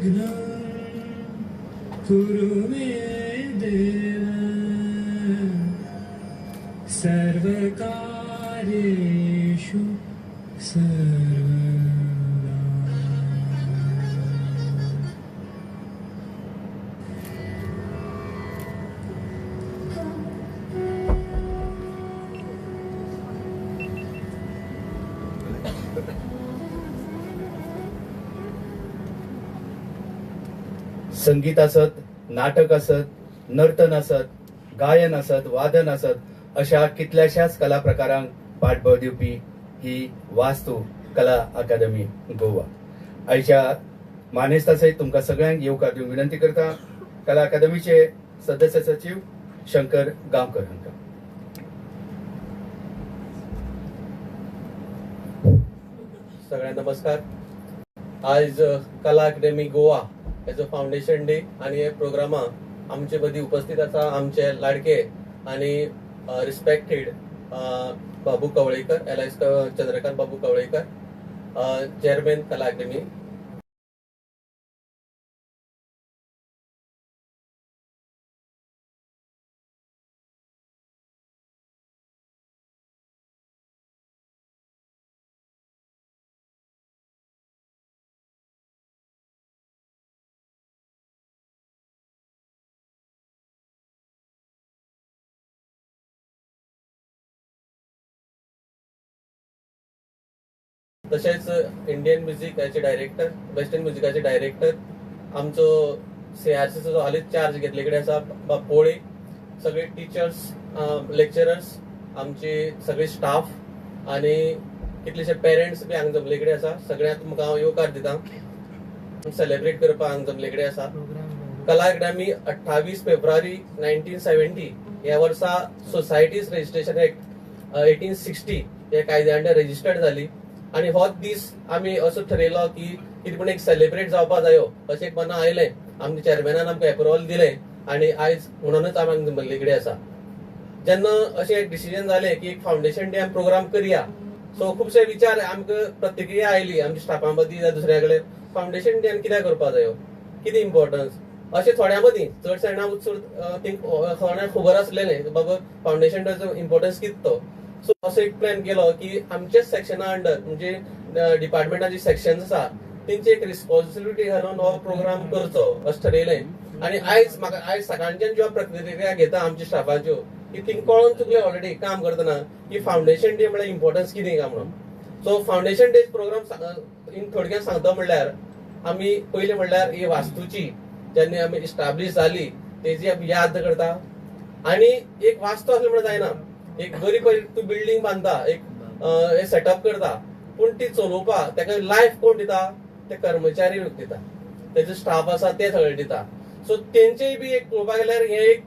निर्विघ्नं कुरु मे देव सर्वकार्येषु सर्वदा। संगीत असत, नाटक असत, नर्तन असत, गायन असत, वादन असत, अशा कितल्याशाच कला प्रकारांक पाठबळ दिवपी ही वास्तू कला अकादमी गोवा। आयच्या मानेस्ता सयत तुमकां सगळ्यांक येवकार दिवंक विनंती करता। कला अकादमीचे सदस्य सचिव शंकर गांवकर हांकां। सगळ्यांक नमस्कार। आयज कला अकादमी गोवा हेजो फावंडेशन डे आनी हे प्रोग्रामा आमचे मदीं उपस्थित आसा आमचे लाडके आनी रिस्पेक्टेड बाबू कवळेकर, एल.आय. चंद्रकांत बाबू कवळेकर, चेअरमॅन कला अकादमी। तशेंच इंडियन म्युजीकाचे डायरेक्टर, वेस्टर्न म्युजिकाचे डायरेक्टर, आमचो CRCचो जो हालींच चार्ज घेतले कडेन आसा बाब पोळे, सगळे टिचर्स, लेक्चरर्स, आमची सगळे स्टाफ आनी कितलेशे पेरंट्स बी हांगा जमले कडेन आसा। सगळ्यांक तुमकां हांव येवकार दिता। सेलिब्रेट करपाक हांगा जमले कडेन आसा। कला अकादमी 28 फेब्रुवारी 1970 ह्या वर्सा सोसायटीज रजिस्ट्रेशन एक्ट 1860 ह्या कायद्या अंडर रजिस्टर्ड जाली आनी हो दीस आमी असो ठरयलो की कितें पूण एक सेलिब्रेट जावपा जायो अशें एक मना आयलें। आमच्या चेअरमॅनान आमकां एप्रुवल दिलें आनी आयज म्हणूनच आमी हांगा जमल्ले कडेन आसा। जेन्ना अशें एक डिसिजन जालें की एक फावंडेशन डे आमी प्रोग्राम करया, सो खुबशे विचार आमकां प्रतिक्रिया आयली आमच्या स्टाफां मदीं जावं दुसऱ्या कडेन, फावंडेशन डे आमी कित्याक करपा जायो, कितें इम्पोर्टन्स, अशें थोड्यां मदीं चडशे जाणां कोणाक खबर आसलेलें बाबा फावंडेशन डेचो इम्पोर्टन्स कितें तो। सो असो एक प्लॅन केलो की आमच्याच सेक्शना अंडर म्हणजे डिपार्टमेंटाची सेक्शन्स आसा तेंची एक रिस्पॉन्सिबिलिटी घालून हो प्रोग्राम करचो अशें ठरयलें। आनी आयज म्हाका आयज सकाळच्यान ज्यो प्रतिक्रिया घेता आमच्या स्टाफाच्यो की तिंका कळोन चुकलें ऑलरेडी काम करतना की फावंडेशन डे म्हळ्यार इम्पोर्टन्स कितें काय म्हणून। So foundation day programme in थोडक्यात सांगता म्हणल्यार आमी पयलीं म्हणल्यार ही वास्तूची जेन्ना आमी इस्टाब्लीश जाली तेजी आमी याद करता। आनी एक वास्तू आसली म्हणल्यार जायना, एक बरी बरी तूं बिल्डींग बांदता, एक सेटअप करता, पूण ती चलोवपाक ताका लायफ कोण दिता, ते कर्मचारी लोक दिता, तेजो स्टाफ आसा ते सगळे दिता। सो तेंचेय बी एक पळोवपाक गेल्यार हें एक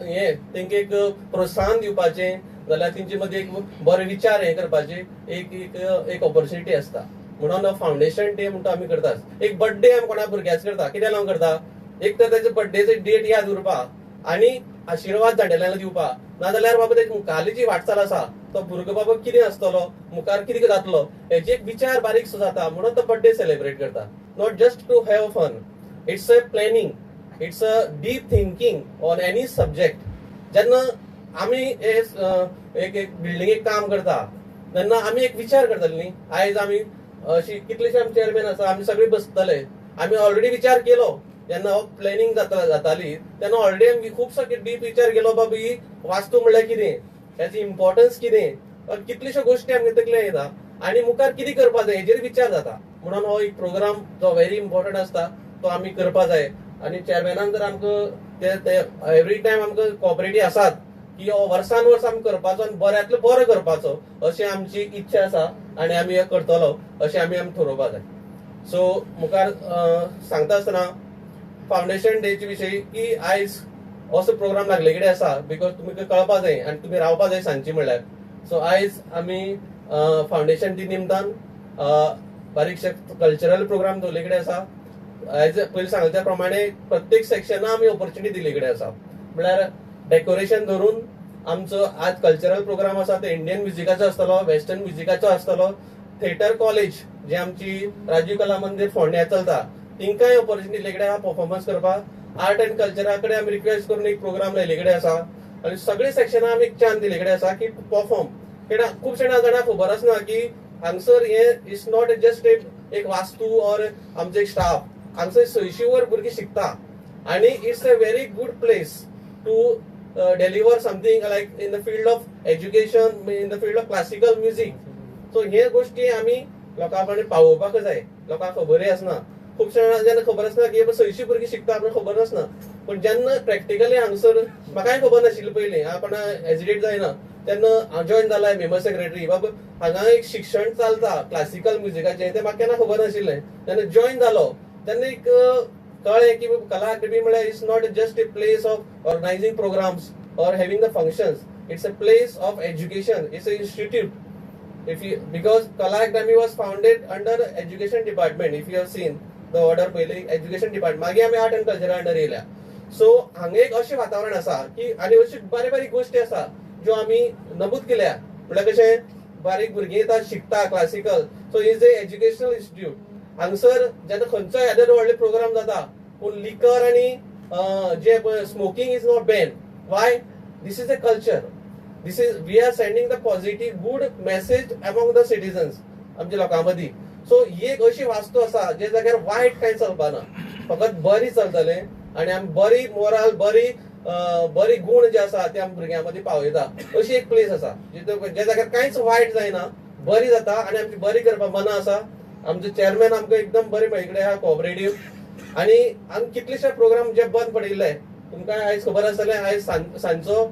हें तेंकां एक प्रोत्साहन दिवपाचें जाल्यार तेंचे मदीं एक बरे विचार हें करपाचें एक एक एक ऑपॉर्च्युनिटी आसता। म्हणून फावंडेशन डे म्हणटा आमी करतात। एक बड्डे आमी कोणा भुरग्याचो करता, कित्याक लागून करता, एक तर तेजो बड्डेचो डेट याद उरपा आनी आशिर्वाद जाणटेल्यांक दिवपा, नाजाल्यार बाबा तेजी मुखारली जी वाटचाल आसा तो भुरगो बाबा कितें आसतलो, मुखार कितें जातलो हेजे एक विचार बारीकसो जाता म्हणून तो बड्डे सेलिब्रेट करता। Not just to have fun, it's a planning, it's a deep thinking on any subject. जेन्ना आमी एक एक बिल्डिंगेक काम करता तेन्ना आमी एक विचार करतले न्ही, आयज आमी अशी कितलेशे आमी चेअरमॅन आसा आमी सगळे बसतले, आमी ऑलरेडी विचार केलो जेन्ना हो प्लॅनिंग जाताली तेन्ना ऑलरेडी आमी खूब डीप विचार केलो बाबा ही वास्तू म्हणल्यार कितें, हेजी इम्पोर्टन्स कितें, कितल्योश्यो गोश्टी आमगे तकलेन येता आनी मुखार कितें करपा जाय हेजेर विचार जाता। म्हणून हो एक प्रोग्राम जो व्हेरी इम्पोर्टंट आसता तो आमी करपा जाय। आनी चेअरमॅनान जर आमकां ते एवरी टायम आमकां कॉपरेटीव आसात की हो वर्सान वर्स आमी करपाचो आनी बऱ्यांतलो बरो करपाचो अशी आमची इच्छा आसा आनी आमी हें करतलो अशें आमी थारोवपा जाय। सो मुखार सांगता आसतना फावंडेशन डेचे विशयी की आयज असो प्रोग्राम लागले कडेन आसा because तुमी कळपा जाय आनी तुमी रावपा जाय सांजची म्हणल्यार। सो आयज आमी फावंडेशन डे निमतान बारीकशे कल्चरल प्रोग्राम दवरले कडेन आसा। एज पयलीं सांगले त्या प्रमाणे प्रत्येक सेक्शना आमी ऑपॉर्च्युनिटी दिल्ली कडेन आसा, म्हळ्यार डेकोरेशन धरून आमचो आज कल्चरल प्रोग्राम आसा ते इंडियन म्युजिकाचो आसतलो, वेस्टर्न म्युजिकाचो आसतलो, थिएटर कॉलेज जे आमची राजीव कला मंदीर फोंड्या चलता तिंकांय ऑपॉर्च्युनिटी दिल्ले कडेन आहा परफॉर्मन्स करपाक. आर्ट अँड कल्चरा कडेन आमी रिक्वेस्ट करून एक प्रोग्राम लायिल्ले कडेन आसा आनी सगळे सेक्शनां आमी एक चान्स दिल्ले कडेन आसा की परफॉर्म. कित्याक खूबशे जाणांक खबर आसना की हांगसर हे it's not just एक वास्तू ऑर आमचो एक स्टाफ, हांगसर 600 वर भुरगीं शिकता आनी it's a very good place to deliver something like in the field of education, in the field of classical music. So हे गोष्टी आमी लोकां कडेन पावोवपाक जाय. लोकांक खबरय आसना, खुबशे जाणां जेन्ना खबर आसना की 600 भुरगीं शिकता आपणाक खबर आसना, पूण जेन्ना प्रॅक्टिकली हांगसर म्हाकाय खबर नाशिल्लें पयलीं, आपण हेजिटेट जायना तेन्ना हांव जॉयन जाला मेंबर सेक्रेटरी, बाबा हांगा एक शिक्षण चलता क्लासिकल म्युजिकाचें, तें म्हाका केन्ना खबर नाशिल्लें. तेन्ना जॉयन जालो तेन्ना एक कळ्ळें की कला अकादमी म्हळ्यार it's not just a place of organising programmes or having the functions, it's a place of education, it's a institute. If you, because Kala Academy was founded under education department, if you have seen the order पयली education department, मागीर आमी art and कल्चरा under येयल्या. So हांगा एक अशें वातावरण आसा की आनी अश्यो बारीक बारीक गोश्टी आसा ज्यो आमी नमूद केल्या. म्हणल्यार कशें बारीक भुरगीं येता शिकता classical, so is a educational institute. हांगसर जेन्ना खंयचोय येदो व्हडलो प्रोग्राम जाता पूण लिकर आनी जे smoking is not ban. Why? This is a culture. This is, we are sending the positive good message among the citizens, आमच्या लोकां मदीं. सो ही एक अशी वास्तू आसा जे जाग्यार वायट कांय चलपाना, फकत बरी चलतलें आनी आमी बरी मोराल, बरी बरी गूण जे आसा ते आमी भुरग्यां मदीं पावयता. अशी एक प्लेस आसा जे जाग्यार कांयच वायट जायना, बरी जाता आनी आमची बरी करपाक मनां आसा. आमचे चेअरमॅन आमकां एकदम बरे मेळ्ळे कडेन आहा, कोऑपरेटीव. आनी आमी कितलेशे प्रोग्राम जे बंद पडिल्ले तुमकां आयज खबर आसतलें. आयज सांजचो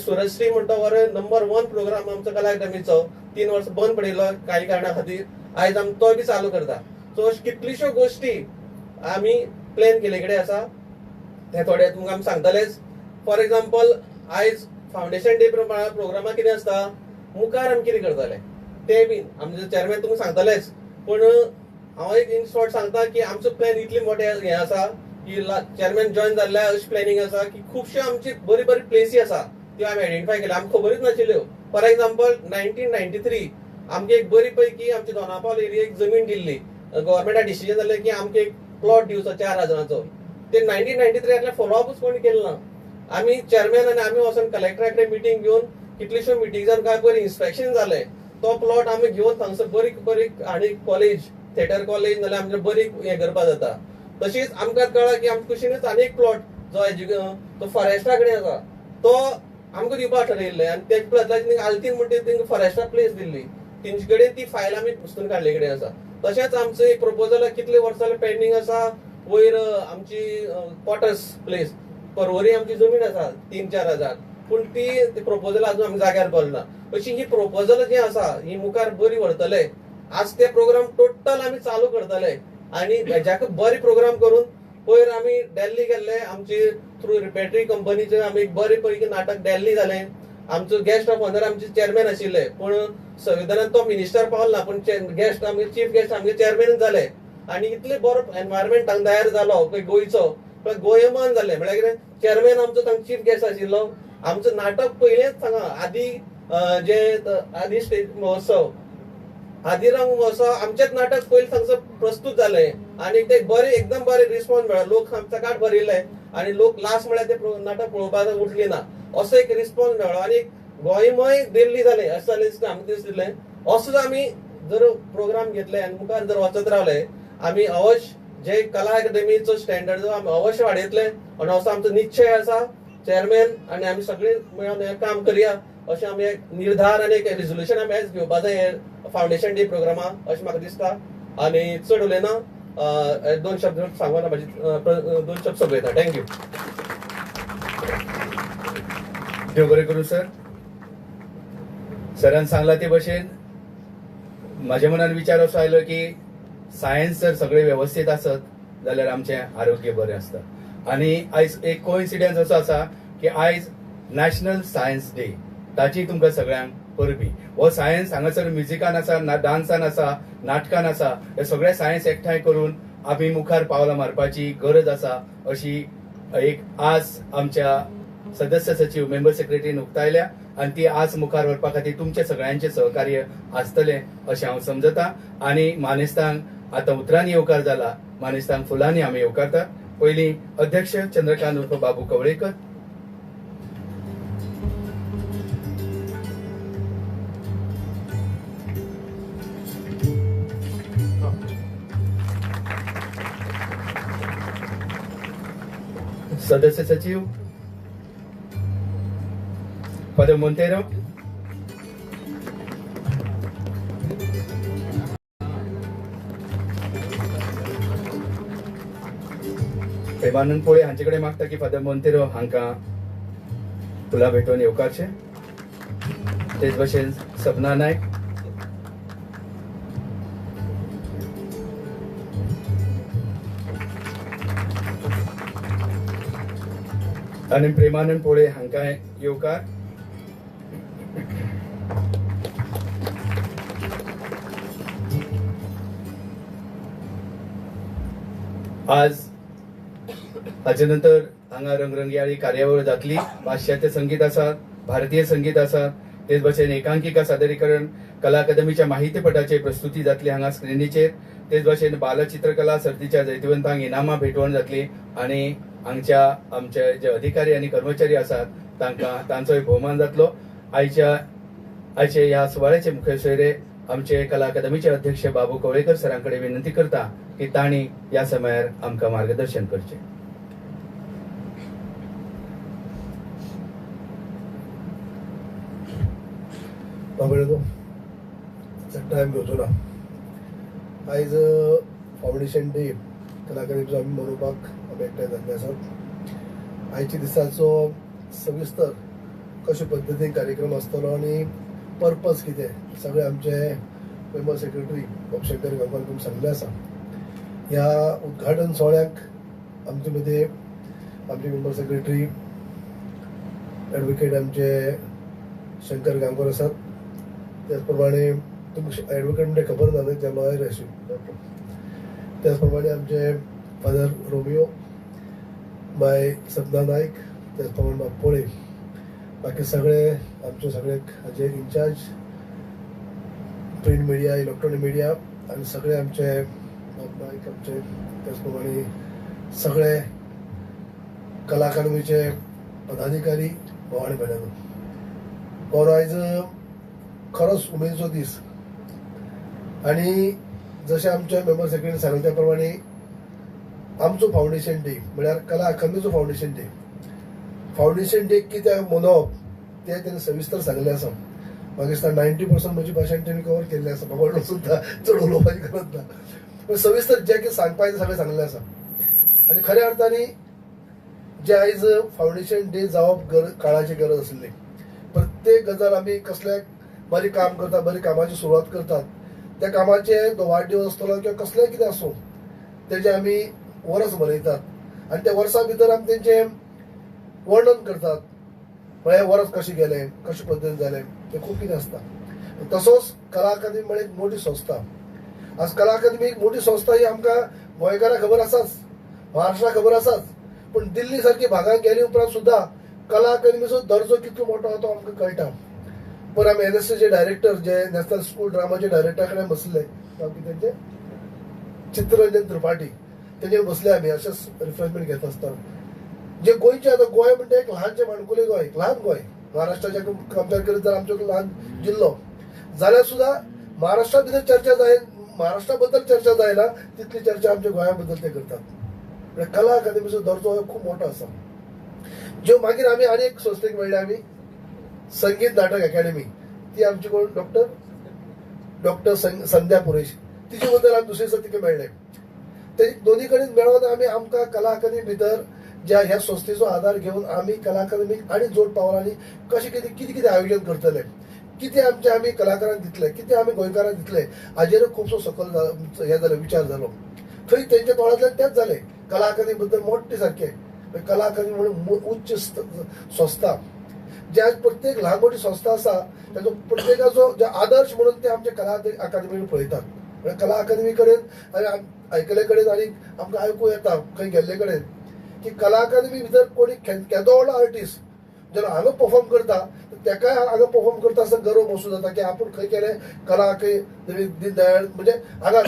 सुरश्री म्हणटा बरे नंबर 1 प्रोग्राम आमचो कला अकादमीचो 3 वर्सां बंद पडिल्लो काही कारणा खातीर, आयज आमी तो बी चालू करता. सो अश्यो कितल्योश्यो गोश्टी आमी प्लॅन केल्ले कडेन आसा, ते थोडे तुमकां आमी सांगतलेच. फॉर एग्जाम्पल आयज फावंडेशन डे प्रोग्रामा कितें आसता, मुखार आमी कितें करतले ते बीन आमचे चेअरमॅन तुमकां सांगतलेच. पूण हांव एक इन शॉर्ट सांगता की आमचो प्लॅन इतली मोठे हें आसा की चेअरमॅन जॉयन जाल्ल्या अशें प्लॅनिंग आसा की खुबश्यो आमची बरी बरी प्लेसी आसा त्यो आमी आयडेंटिफाय केल्या, आमकां खबरूच नाशिल्ल्यो. फॉर एग्जाम्पल 1993 आमकां एक बरी पैकी आमची दोनापावल एरिया एक जमीन दिल्ली, गव्हर्मेंटा डिसिजन जालें की आमकां एक प्लॉट दिवचो 4000चो. ते 1993 फॉलोअपूच कोणी केलें ना. आमी चेअरमॅन आनी आमी वचोन कलेक्टरा कडेन मिटींग घेवन कितलेश्यो मिटींग जावन काय पयर इन्स्पेक्शन जालें, तो प्लॉट आमी घेवन थंगसर बरी बरी आनी कॉलेज, थिएटर कॉलेज नाल्यार आमचें बरी हें करपा जाता. तशीच आमकां कळ्ळां की आमच्या कुशीनूच आनी एक प्लॉट जो तो फॉरेस्टा कडेन आसा तो आमकां दिवपाक ठरयल्लें आनी ते प्लॉटाची आल्तीन म्हणटा तांकां फॉरेस्टा प्लेस दिल्ली, तेंचे कडेन ती फायल आमी उस्तून काडले कडेन आसा. तशेंच आमचें एक प्रपोजल कितले वर्सां जालें पेंडींग आसा, वयर आमची क्वॉर्टर्स प्लेस परवरी आमची जमीन आसा 3-4 हजार, पूण ती प्रपोजल अजून आमी जाग्यार पावली ना. अशी ही प्रपोजल जी आसा ही मुखार बरी व्हरतले. आज ते प्रोग्राम टोटल आमी चालू करतले आनी हेज्याक बरे प्रोग्राम करून पयर आमी दिल्ली गेल्ले, आमची थ्रू रिपेटरी कंपनीचे आमी एक बरे पैकी नाटक दिल्ली जालें. आमचो गेस्ट ऑफ ऑनर आमचे चेअरमॅन आशिल्ले, पूण संविधानान तो मिनिस्टर पावलो ना, पूण गेस्ट आमगे चीफ गेस्ट आमगे चेअरमॅन जाले आनी इतले बरो एनवायरमेंट हांगा तयार जालो गोंयचो, गोयमान जालें. म्हळ्यार कितें, चेअरमॅन आमचो तांकां चीफ गेस्ट आशिल्लो. आमचो नाटक पयलेंच हांगा आदी जे आदी स्टेज महोत्सव, आदिरंग महोत्सव आमचेच नाटक पयलीं थंगसर प्रस्तूत जालें आनी ते बरे एकदम बरे रिस्पॉन्स मेळ्ळो. लोक चकाट भरिल्ले आनी लोक लास्ट म्हळ्यार ते नाटक पळोवपाक उठली ना, असो एक रिस्पॉन्स मेळ्ळो आनी गोंयमय दिल्ली जालें अशें जालें दिसता आमकां दिसलें. असो आमी जर प्रोग्राम घेतले आनी मुखार जर वचत रावले आमी अवश्य जे कला अकादमीचो स्टँडर्ड जो आमी अवश्य वाडयतले आनी असो आमचो निश्चय आसा. चेअरमॅन आनी आमी सगळीं मेळून हें काम करया अशें आमी एक निर्धार आनी एक रेजोल्युशन आमी आयज घेवपा जाय हे फावंडेशन डे प्रोग्रामा अशें म्हाका दिसता. आनी चड उलयना, 2 शब्द सांगून म्हाजी 2 शब्द सोंपयता. Thank you. देव बरें करूं सर. सरान सांगला ते भशेन म्हाज्या मनान विचार असो आयलो की सायन्स जर सगळें वेवस्थीत आसत जाल्यार आमचें आरोग्य बरें आसता. आनी आयज एक कोइन्सिडन्स असो आसा की आयज नॅशनल सायन्स डे, ताची तुमकां सगळ्यांक परबी. हो सायन्स हांगासर म्युजिकान आसा, डान्सान आसा, नाटकान आसा, हे सगळे सायन्स एकठांय करून आमी मुखार पावलां मारपाची गरज आसा अशी एक आस आमच्या सदस्य सचिव मेंबर सेक्रेटरीन उक्तायल्या आनी ती आस मुखार व्हरपा खातीर तुमचे सगळ्यांचे सहकार्य आसतलें अशें हांव समजता. आनी मानेस्तांक आतां उतरांनी येवकार जाला. मानेस्तांक फुलांनी आमी येवकारतात. पयलीं अध्यक्ष चंद्रकांत उर्फ बाबू कवळेकर, सदस्य सचिव फादर मोंतेरो, प्रेमानंद पोळे हांचे कडेन मागता की फादर मोंतेरो हांकां फुलां भेटोवन येवकारचें. तेच भशेन सपना नायक, आनी प्रेमानंद पोळे हांकां येवकार. आज हाचे नंतर हांगा रंगरंगयाळी कार्यावळ जातली. पाश्चात्य संगीत आसा, भारतीय संगीत आसा, तेच भशेन एकांकिका सादरीकरण, कला अकादमीच्या माहितीपटाची प्रस्तुती जातली हांगा स्क्रिनीचेर. तेच भशेन बालचित्रकला सर्तीच्या जैतिवंतांक इनामां भेटवण जातली आनी हांगच्या आमचे जे अधिकारी आनी कर्मचारी आसात तांकां तांचोय भोवमान जातलो. आयचे ह्या सुवाळ्याचे मुखेल सोयरे आमचे कला अकादमीचे अध्यक्ष बाबू कवळेकर सरां कडेन विनंती करता की तांणी ह्या समयार आमकां मार्गदर्शन करचें. बाबळेलो टायम घेवचो ना. आयज फावंडेशन डे कला अकादमीचो आमी मनोवपाक आमी एकठांय जाल्ले आसात. आयच्या दिसाचो सविस्तर कशे पद्दतीन कार्यक्रम आसतलो आनी पर्पज कितें सगळे आमचे मेंबर सेक्रेटरी बाब शंकर गांवकार तुमी सांगलें आसा. ह्या उद्घाटन सुवाळ्याक आमचे मदें आमचे मेंबर सेक्रेटरी एडवोकेट आमचे शंकर गांवकर आसात. त्याच प्रमाणे तुमकां एडवोकेट म्हणजे खबर ना न्हय, ते लॉयर आशिल्ले. त्याच प्रमाणे आमचे फादर रोमियो, बाय सपना नायक, त्याच प्रमाणे बाब पोळे, बाकी सगळे आमचे सगळे हाजे in charge print media, electronic media आनी सगळे आमचे बाब नायक आमचे, त्याच प्रमाणे सगळे कला अकादमीचे पदाधिकारी, भाव आनी भयणांनो, बरो आयज खरोच उमेदीचो दीस. आनी जशें आमच्या मेंबर सेक्रेटरी सांगलें त्या प्रमाणे आमचो फावंडेशन डे म्हळ्यार कला अकादमीचो फावंडेशन डे. फावंडेशन डे कित्याक मनोवप तें तेणें सविस्तर सांगलें आसा. म्हाका दिसता 90% म्हजी भाशण तेणी कवर केल्लें आसा. म्हाका सुद्दां चड उलोवपाची गरज ना, पूण सविस्तर जें कितें सांगपाचें सगळें सांगलें आसा. आनी खऱ्या अर्थान जे आयज फावंडेशन डे जावप काळाची गरज आशिल्ली. प्रत्येक गजाल आमी कसले बरें काम करता, बरी कामाची सुरवात करतात, त्या कामाचे तो वाडदिवस आसतलो किंवा कसलेंय कितें आसूं तेजें आमी वर्स मनयतात आनी त्या वर्सा भितर आमी तेंचें वर्णन करतात, म्हळ्यार वर्स कशें गेलें, कशे पद्दतीन जालें, तें खूब कितें आसता. तसोच कला अकादमी म्हळ्यार एक मोठी संस्था. आज कला अकादमी एक मोठी संस्था ही आमकां गोंयकारांक खबर आसाच, महाराष्ट्राक खबर आसाच, पूण दिल्ली सारकी भागांत गेले उपरांत सुद्दां कला अकादमीचो दर्जो कितलो मोठो आसा तो आमकां कळटा. पर आमी एनएससीचे डायरेक्टर जे नॅशनल स्कूल ड्रामाचे डायरेक्टरा कडेन बसले, तेंचे चित्ररंजन त्रिपाठी, तेजेर बसले आमी अशेंच रिफ्रेशमेंट घेत आसतना. जे गोंयचे आतां गोंय म्हणटा एक ल्हानशें माणकुलें गोंय, ल्हान गोंय, महाराष्ट्राच्या कंपेर करीत जाल्यार आमचो ल्हान जिल्लो जाल्यार सुद्दां महाराष्ट्रा भितर चर्चा जाय, महाराष्ट्रा बद्दल चर्चा जायना तितली चर्चा आमच्या गोंया बद्दल ते करतात. म्हळ्यार कला अकादमीचो दर्जो हो खूब मोठो आसा. ज्यो मागीर आमी आनी एक संस्थेक मेळ्ळे आमी संगीत नाटक अकॅडमी, ती आमची कोण डॉक्टर डॉक्टर संध्या पुरेश, तिचे बद्दल आमी दुसरे दिसा तिका मेळ्ळे. ते दोन्ही कडेन मेळोन आमी आमकां कला अकादमी भितर ज्या ह्या संस्थेचो आदार घेवन आमी कला अकादमीक आनी जोड पावलांनी कशें कितें कितें कितें आयोजन करतले, कितें आमचे आमी कलाकारांक दितले, कितें आमी गोंयकारांक दितले, हाजेर खुबसो सकल हें जालें, विचार जालो. थंय तेंच्या तोंडांतल्यान तेंच जालें, कला अकादमी बद्दल मोठे सारकें. कला अकादमी म्हणून उच्च संस्था, ज्या प्रत्येक ल्हान मोठी संस्था आसा ताचो प्रत्येकाचो जे आदर्श म्हणून ते आमच्या कला अकादमी पळयतात. म्हळ्यार कला अकादमी कडेन आनी आयकले कडेन आनी आमकां आयकूं येता खंय गेल्ले कडेन की कला अकादमी भितर कोणी केदो व्हडलो आर्टिस्ट जेन्ना हांगा परफॉर्म करता तेकाय हांगा परफॉर्म करता आसतना गर्व महसूस जाता की आपूण खंय गेले कला खंय दीनदयाळ म्हणजे हांगा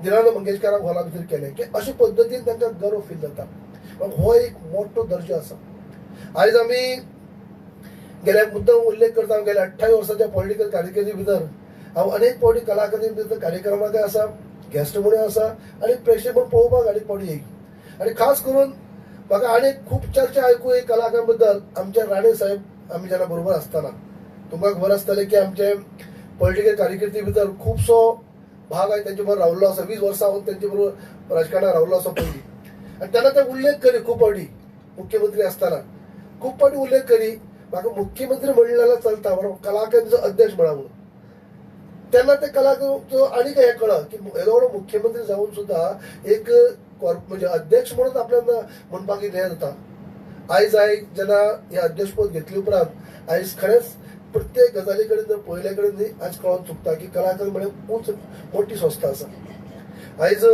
दिनानाथ मंगेशकाराक हॉला भितर केलें की अशे पद्दतीन तांकां गर्व फील जाता. हो एक मोठो दर्जो आसा. आयज आमी गेल्या मुद्दम उल्लेख करता, गेल्या 28 वर्साच्या पॉलिटिकल कारकिर्दी भितर हांव अनेक फावटी कला अकादमी भितर कार्यक्रमाक आसा, गेस्ट म्हणून आसा आनी प्रेक्षक म्हणून पळोवपाक अनेक फावटी येयी. आनी खास करून म्हाका आनी खूब चर्चा आयकूं एक कलाकारा बद्दल आमच्या राणे साहेब आमी जेन्ना बरोबर आसतना तुमकां खबर आसतलें की आमचे पॉलिटिकल कारकिर्दी भितर खुबसो भाग आयज तेंचे बरोबर रावल्लो आसा. 20 वर्सां हांव तेंचे बरोबर राजकारणात रावल्लो आसा पयलीं. आनी तेन्ना ते उल्लेख करी खूब फावटी मुख्यमंत्री आसतना खूब फावटी उल्लेख करी म्हाका मुख्यमंत्री म्हणलें जाल्यार चलता, बरोबर कला अकादमीचो अध्यक्ष म्हणा म्हणून. तेन्ना ते कलाकाराचो आनीक हें कळ की येदो व्हडलो मुख्यमंत्री जावन सुद्दां एक म्हणजे अध्यक्ष म्हणून आपल्याला म्हणपाक हें जाता. आयज आयज जेन्ना हें अध्यक्षपद घेतले उपरांत आयज खरेंच प्रत्येक गजाली कडेन जर पळयल्या कडेन न्ही आयज कळोन चुकता की कला अकादमी म्हळ्यार उंच मोठी संस्था आसा. आयज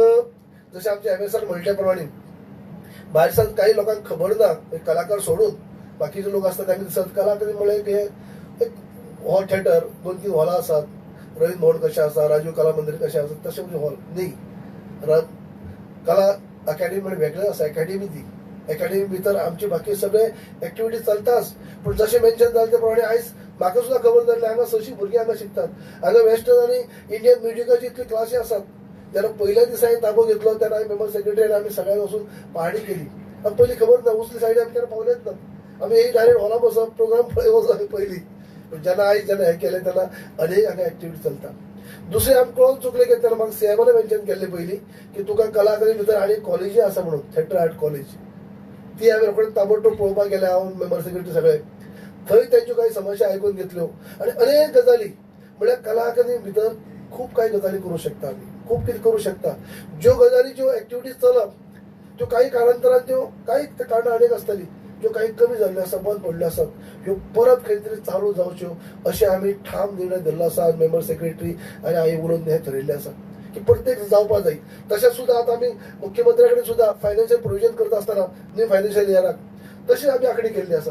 जशें आमच्या एम एसान म्हणल्या प्रमाणे भायर सावन काही लोकांक खबर ना, कलाकार सोडून बाकीचे लोक आसता तांकां दिसत कला अकादमी म्हळ्यार हे एक हॉल थिएटर, 2-3 हॉलां आसात, रवींद्र भवन कशें आसा, राजीव कला मंदिर कशें आसा, तशें म्हणजे हॉल न्ही. कला अकॅडमी म्हणजे वेगळें आसा, अकॅडमी ती अकॅडमी भितर आमची बाकी सगळे एक्टिविटी चलताच. पूण जशें मेन्शन जालें ते प्रमाणे आयज म्हाका सुद्दां खबर जाली हांगा 6 भुरगीं हांगा शिकतात. हांगा वेस्टर्न आनी इंडियन म्युजिकाची इतली क्लासी आसात. जेन्ना पयल्या दिसा हांवें ताबो घेतलो तेन्ना हांवें मेंबर सेक्रेटरी आनी आमी सगळ्यांक वचून पाहणी केली. आनी पयलीं खबर ना, उचली सायडीन आमी केन्ना पावलेच ना, आमी एक डायरेक्ट हॉला बसप प्रोग्राम पळय वचप पयलीं. पूण जेन्ना आयज जेन्ना हें केलें तेन्ना अनेक हांगा एक्टिविटी चलता. दुसरें आमकां कळोन चुकलें की तेन्ना म्हाका सीएमान मेन्शन केल्लें पयलीं की तुका कला अकादमी भितर आनी कॉलेजूय आसा म्हणून, थिएटर आर्ट कॉलेज. ती हांवें रोखडेच ताबडतोब पळोवपाक गेलें हांव मेंबर सेक्रेटरी सगळे थंय तेंच्यो कांय समस्या आयकून घेतल्यो आनी अनेक गजाली म्हळ्यार कला अकादमी भितर खूब कांय गजाली करूं शकता आमी, खूब कितें करूं शकता. ज्यो गजाली ज्यो एक्टिविटीज चलप त्यो काही काळांतरान त्यो कांय कारणां अनेक आसतलीं ज्यो काही कमी जाल्ल्यो आसा, बंद पडल्ल्यो आसात, ह्यो परत खंय तरी चालू जावच्यो अशें आमी ठाम निर्णय धरलो आसा. मेंबर सेक्रेटरी आनी हांवें उलोवन हें थरयल्लें आसा की प्रत्येक जावपा जाय. तशेंच सुद्दां आतां आमी मुख्यमंत्र्या कडेन सुद्दां फायनान्शियल प्रोविजन करता आसतना न्यू फायनान्शियल इयराक तशीच आमी आंखणी केल्ली आसा.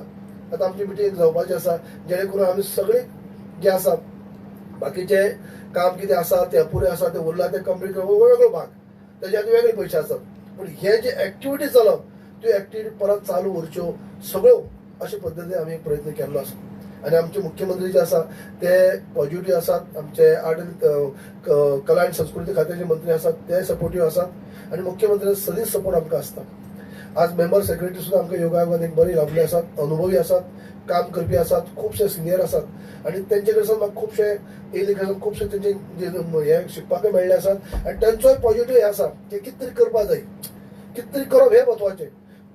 आतां आमची मिटींग जावपाची आसा जेणे करून आमी सगळीं जे आसा बाकीचे काम कितें आसा तें अपुरें आसा तें उरलां तें कंप्लीट करपाक वेगळो भाग तेजे खातीर वेगळे पयशे आसात. पूण हे जे एक्टिविटी चलप त्यो एक्टिविटी परत चालू उरच्यो सगळ्यो अशे पद्दतीन आमी प्रयत्न केल्लो आसा. आनी आमचे मुख्यमंत्री जे आसा ते पॉझिटिव्ह आसात, आमचे आर्ट आनी कला आनी संस्कृती खात्याचे मंत्री आसात ते सपोर्टीव आसात आनी मुख्यमंत्री सदींच सपोर्ट आमकां आसता. आज मेंबर सेक्रेटरी सुद्दां आमकां योगायोगान एक बरी लाभली आसात, अनुभवी आसात, काम करपी आसात, खुबशे सिनियर आसात आनी तेंचे कडसून म्हाका खुबशे येयले कडसून खुबशे तेंचे हे शिकपाकय मेळ्ळे आसात आनी तेंचोय पॉझिटिव्ह हे आसा की कितें तरी करपाक जाय, कितें तरी करप हें म्हत्वाचें.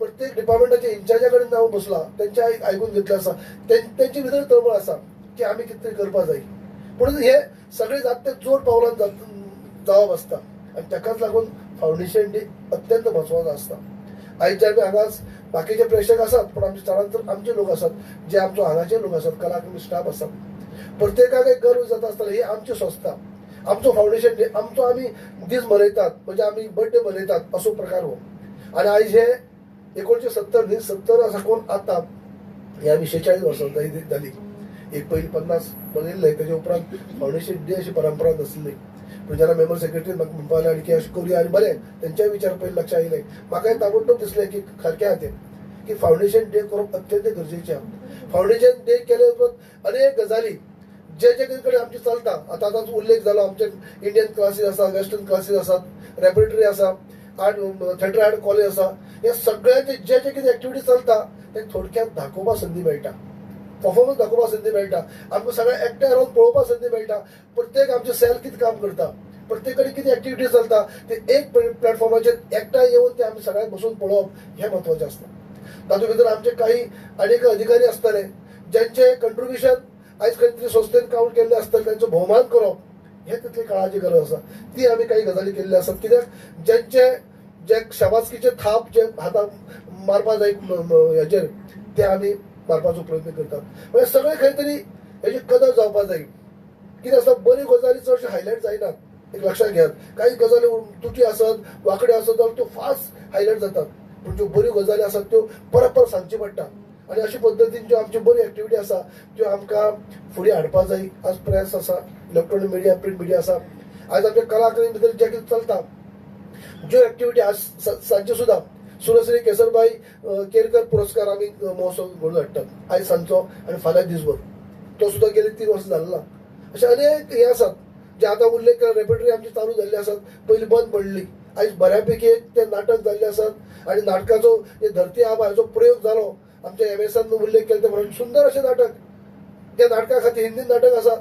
प्रत्येक डिपार्टमेंटाच्या इन्चार्जा कडेन हांव बसला, तेंचे आयकून घेतलें आसा, तेंचे भितर तळमळ आसा की आमी कितें तरी करपाक जाय. पूण हे सगळे जात ते जोड पावलान जावप आसता आनी ताकाच लागून फावंडेशन डे अत्यंत म्हत्वाचो आसता. आयज जे आमी हांगाच बाकीचे प्रेक्षक आसात पूण आमचे चडांत आमचे लोक आसात जे आमचो हांगाचे लोक आसात, कला अकादमी स्टाफ आसात, प्रत्येकाक एक गर्व जाता आसतना ही आमची संस्था, आमचो फावंडेशन डे, आमचो आमी दीस मनयतात म्हणजे आमी बर्थडे मनयतात असो प्रकार हो. आनी आयज हे 1970 न्ही 70 साकून आतां हे आमी 46 वर्सां जाली. एक पयलीं 50 मनयल्ले तेजे उपरांत फावंडेशन डे अशी परंपरा नासली. पूण जेन्ना मेंबर सेक्रेटरी म्हाका म्हणपाक लागले आनी की अशें करुया आनी बरें तेंचेय विचार पयलीं लक्षांत आयले, म्हाकाय ताबडतोब दिसलें की सारकें आहा तें की फावंडेशन डे करप अत्यंत गरजेचें आहा. फावंडेशन डे केले उपरांत अनेक गजाली जे जे कडेन आमची चलता. आतां आतांच उल्लेख जालो आमचे इंडियन क्लासीस आसा, वेस्टर्न क्लासीस आसात, रेपर्टरी आसा, आर्ट थिएटर आर्ट कॉलेज आसा, हे सगळ्यांचे जे जे कितें एक्टिविटी चलता ते थोडक्यात दाखोवपाक संदी मेळटा, परफॉर्मन्स दाखोवपाक संदी मेळटा, आमकां सगळें एकठांय रावन पळोवपाक संदी मेळटा. प्रत्येक आमचे सेल कितें काम करता, प्रत्येक कडेन कितें एक्टिविटी चलता ते एक प्लॅटफॉर्माचेर एकठांय येवन ते आमी सगळ्यांक बसून पळोवप हें म्हत्वाचें आसता. तातूंत भितर आमचे काही अनेक अधिकारी आसतले ज्यांचे कंट्रिब्युशन आयज खंय तरी संस्थेन काउंट केल्ले आसतले, तांचो भोवमान करप हें तितली काळाची गरज आसा. ती आमी काही गजाली केल्ल्यो आसात कित्याक ज्यांचे जे शाबासकीचे थाप जे हाताक मारपा जाय हेजेर ते आमी मारपाचो प्रयत्न करतात. म्हणजे सगळे खंय तरी हेजी कदर जावपा जाय. कितें आसता बऱ्यो गजाली चडश्यो हायलायट जायनात, एक लक्षांत घेयात. काही गजाली तुटी आसत वांकड्यो आसत जाल्यार त्यो फास्ट हायलायट जातात, पूण ज्यो बऱ्यो गजाली आसात त्यो परत परत सांगच्यो पडटा. आनी अशे पद्दतीन ज्यो आमच्यो बऱ्यो एक्टिविटी आसा त्यो आमकां फुडें हाडपा जाय. आज प्रेस आसा, इलेक्ट्रॉनीक मिडिया, प्रिंट मिडिया आसा, आयज आमच्या कला अकादमी भितर जें कितें चलता ज्यो एक्टिविटी आज सांजचे सुद्दां सुरश्री केसरबाई केरकर पुरस्कार आमी महोत्सव घडोवन हाडटात आयज सांजचो आनी फाल्यां दिसभर, तो सुद्दां गेली 3 वर्सां जालो ना. अशे अनेक हे आसात जे आतां उल्लेख केला. रेपर्टरी आमची चालू जाल्ली आसात, पयलीं बंद पडली, आयज बऱ्यापैकी एक ते नाटक जाल्ले आसात आनी नाटकाचो धरती आबा हाचो प्रयोग जालो. आमच्या एम.एसान उल्लेख केला ते प्रमाणे सुंदर अशें नाटक, त्या नाटका खातीर हिंदी नाटक आसा,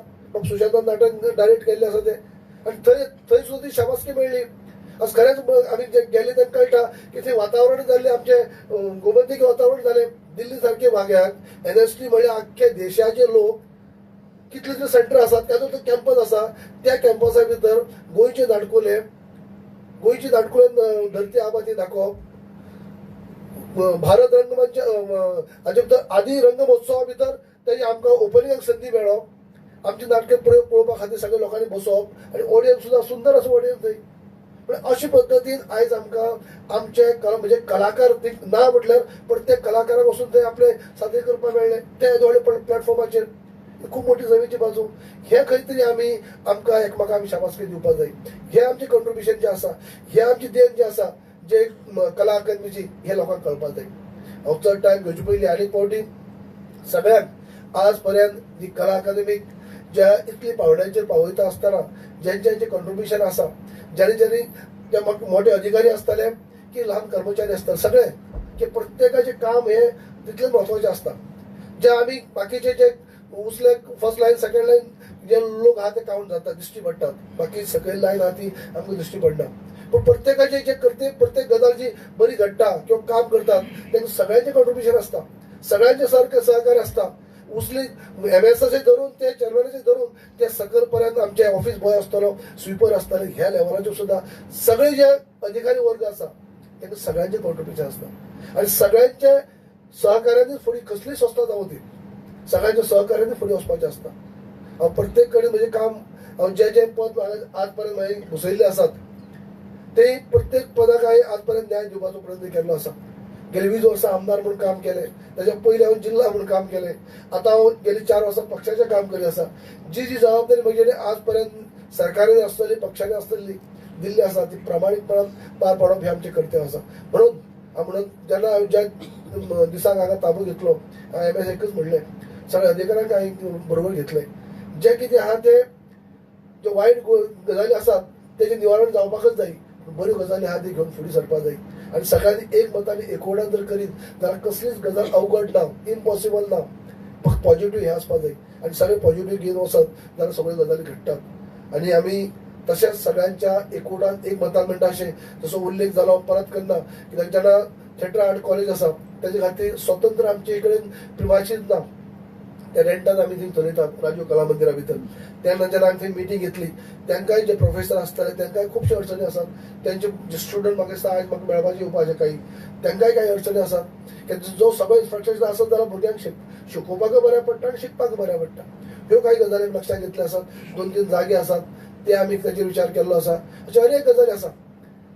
सुशांतान नाटक डायरेक्ट केल्लें आसा तें, आनी थंय थंय सुद्दां ती शाबासकी मेळ्ळी. आज खरेंच आमी जे गेले तांकां कळटा की थंय वातावरण जाल्लें आमचें गोमंतकी वातावरण जालें. दिल्ली सारके भाग्याक एनएसटी म्हळ्यार आख्खे देशाचे लोक कितले तरी सेंटर आसात, ताजो तो कॅम्पस आसा, त्या कॅम्पसा भितर गोंयचे नाटकुले, गोंयची नाटकुले धरती आबा ती दाखोवप, भारत रंगमंच हाचे भितर आदी रंग महोत्सवा भितर तेजी आमकां ओपनिंगाक संदी मेळप, आमचे नाटक प्रयोग पळोवपा खातीर सगळे लोकांनी बसोवप आनी ऑडियन्स सुद्दां सुंदर असो ऑडियन्स थंय. पण अशे पद्दतीन आयज आमकां आमचे म्हणजे कलाकार ना म्हटल्यार प्रत्येक कलाकाराक वचून थंय आपले सादर करपाक मेळ्ळें त्या व्हडल्या प्लॅटफॉर्माचेर. खूब मोठी जमेची बाजू हे खंय तरी आमी आमकां एकमेकांक आमी शाबासकी दिवपाक जाय. हे आमचें कॉन्ट्रिब्युशन जें आसा, हे आमची देण जी आसा जे कला अकादमीची, हे लोकांक कळपाक जाय. हांव चड टायम घेवचे पयलीं आनी फावटी सगळ्यांक आज पर्यंत ही कला अकादमीक ज्या इतली पावंड्यांचेर पावयता आसतना जेंचें कॉन्ट्रिब्युशन आसा, ज्यांनी ज्यांनी ते मोठे अधिकारी आसताले की ल्हान कर्मचारी आसताले, सगळे की प्रत्येकाचें काम हें तितलें म्हत्वाचें आसता. जे आमी बाकीचे जे उसले फर्स्ट लायन सेकंड लायन जे लोक आहा ते काउंट जाता, दिश्टी पडटात, बाकी सकयल लायन आहा ती आमकां दिश्टी पडना. पूण प्रत्येकाचे जे करते प्रत्येक गजाल जी बरी घडटा किंवा काम करतात तांकां सगळ्यांचें कॉन्ट्रिब्युशन आसता, सगळ्यांचें सारकें सहकार्य आसता. उसली एमएसाचे धरून ते चेअरमॅनाचे धरून ते सकयल पर्यंत आमचे ऑफिस बॉय आसतलो, स्वीपर आसताले, ह्या लेवलाचेर सुद्दां सगळे जे अधिकारी वर्ग आसा तांकां सगळ्यांचें कॉन्ट्रिब्युशन आसता आनी सगळ्यांचे सहकार्यान फुडें कसलीय संस्था जावं ती सगळ्यांच्या सहकार्यान फुडें वचपाचें आसता. हांव प्रत्येक कडेन म्हजें काम हांव जे जे पद आज पर्यंत हांवें घुसयल्ले आसात ते प्रत्येक पदाक हांवें आज पर्यंत न्याय दिवपाचो प्रयत्न केल्लो आसा. गेली 20 वर्सां आमदार म्हूण काम केलें, ताच्या पयलीं हांव जिल्ला म्हूण काम केलें, आतां हांव गेली 4 वर्सां पक्षाचें काम करीत आसा. जी जी जबाबदारी म्हजी आज पर्यंत सरकारान आसतली पक्षांनी आसतली दिल्ली आसा ती प्रामाणीकपणान पार पाडप हें आमचें कर्तव्य आसा. म्हणून म्हणून जेन्ना हांवें ज्या दिसाक हांगा ताबो घेतलो हांवें एम एस एकच म्हणलें, सगळ्या अधिकाऱ्यांक हांवें बरोबर घेतलें, जें कितें आहा तें ज्यो वायट गजाली आसात तेजें निवारण जावपाकच जाय, बऱ्यो गजाली आहा ती घेवन फुडें सरपाक जाय आनी सगळ्यांनी एक मतान एकवटान जर करीत जाल्यार कसलीच गजाल अवघड ना, इम्पॉसिबल ना, फक्त पॉजिटीव हें आसपाक जाय आनी सगळे पॉजिटीव घेवन वचत जाल्यार सगळ्यो गजाली घडटात. आनी आमी तशेंच सगळ्यांच्या एकवटान एक मतान म्हणटा अशें जसो उल्लेख जालो परत करना कित्याक जेन्ना थिएटर आर्ट कॉलेज आसा तेजे खातीर स्वतंत्र आमचे कडेन प्रिमायसीस ना, त्या रेंटान आमी थंय चलयतात राजीव कला मंदिरा भितर. तेन्ना जेन्ना आमी थंय मिटींग घेतली तांकांय जे प्रोफेसर आसताले तांकांय खुबश्यो अडचणी आसात, तेंचे जे स्टुडंट म्हाका दिसता आयज म्हाका मेळपाचे येवपाचे काही तांकांय कांय अडचणी आसात. कित्याक जो सगळो इन्फ्रास्ट्रक्चर आसत जाल्यार भुरग्यांक शिकोवपाकय बऱ्याक पडटा आनी शिकपाक बऱ्याक पडटा. ह्यो कांय गजाली लक्षांत घेतल्यो आसात. 2-3 जागे आसात ते आमी ताचेर विचार केल्लो आसा. अश्यो अनेक गजाली आसा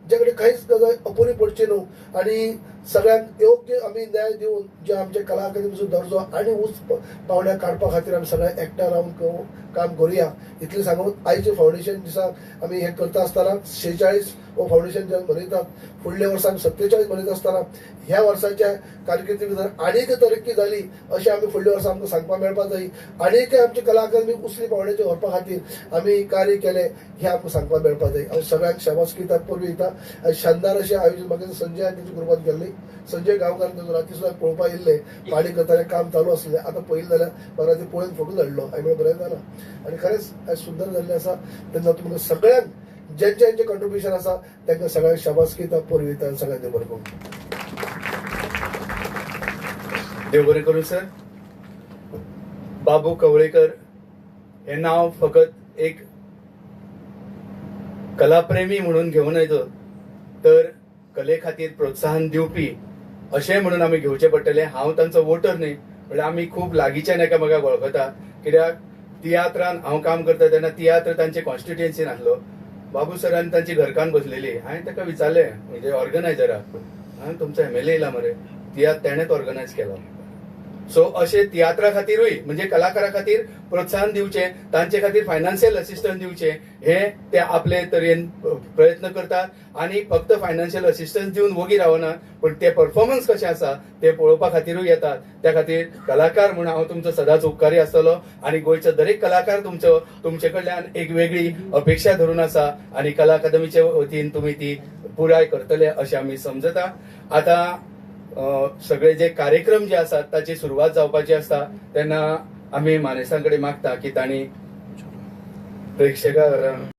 जे कडेन कांयच गजाल अपुरी पडची न्हू आनी सगळ्यांक योग्य आमी न्याय दिवन जे आमचे कला अकादमीचो दर्जो आनी उंच पावंड्यार काडपा खातीर आमी सगळे एकठांय रावन काम करुया इतलें सांगून आयचें फावंडेशन दिसाक आमी हें करता आसतना 46 हो फावंडेशन जेन्ना मनयतात, फुडल्या वर्सा आमी 47 मनयता आसतना ह्या वर्साच्या कारकिर्दी भितर आनीक तरक्की जाली अशें आमी फुडल्या वर्सा आमकां सांगपाक मेळपाक जाय. आनीक आमची कला अकादमी उसली पावंड्याचेर व्हरपा खातीर आमी कार्य केलें हें आमकां सांगपाक मेळपाक जाय. हांव सगळ्यांक शाबासकी दिता, परबीं दिता. आनी शानदार अशें आयोजन म्हाका संजय आनी तेच्या ग्रुपान केल्लें. संजय गांवकार ताजो राती सुद्दां पळोवपाक येयल्ले, पाणी करताले, काम चालू आसलें. आतां पळयलें जाल्यार म्हाका राती पळोवन फोटो धाडलो, हांवें म्हणलें बरें जालां आनी खरेंच आयज सुंदर जाल्लें आसा. तेन्ना तुमकां सगळ्यांक जेंचें जेंचें कॉन्ट्रिब्युशन आसा तांकां सगळ्यांक शाबासकी दिता, परबीं दिता आनी सगळ्यांक देव बरें करूं. देव बरें करूं सर. बाबू कवळेकर हें नांव फकत एक कलाप्रेमी म्हणून घेवन येतो तर कले खातीर प्रोत्साहन दिवपी अशें म्हणून आमी घेवचें पडटलें. हांव तांचो वोटर न्ही, म्हणल्यार आमी खूब लागींच्यान एकामेकाक वळखता, कित्याक तियात्रान हांव काम करता तेन्ना तियात्र तांचे कॉन्स्टिट्युएन्सीन आसलो. बाबू सरान तांची घरकान्न बसलेली, हांवें ताका विचारलें म्हणजे ऑर्गनायजराक, हांवें तुमचो एम एल ए येयला मरे, तियात्र तेणेच ऑर्गनायज केला. सो अशे तियात्रा खातीरूय म्हणजे कलाकारा खातीर प्रोत्साहन दिवचें, तांचे खातीर फायनान्शियल असिस्टन्स दिवचें, हे ते आपले तरेन प्रयत्न करतात. आनी फक्त फायनान्शियल असिस्टन्स दिवन वोगी रावनात, पण ते परफॉर्मन्स कशें आसा ते पळोवपा खातीरूय येतात. त्या खातीर कलाकार म्हूण हांव तुमचो सदांच उपकारी आसतलो आनी गोंयचो दरेक कलाकार तुमचे कडल्यान एक वेगळी अपेक्षा धरून आसा आनी कला अकादमीचे वतीन तुमी ती पुराय करतले अशें आमी समजता. आतां सगळे जे कार्यक्रम जे आसात ताची सुरवात जावपाची आसता तेन्ना आमी मानेस्तां कडेन मागता की तांणी प्रेक्षकां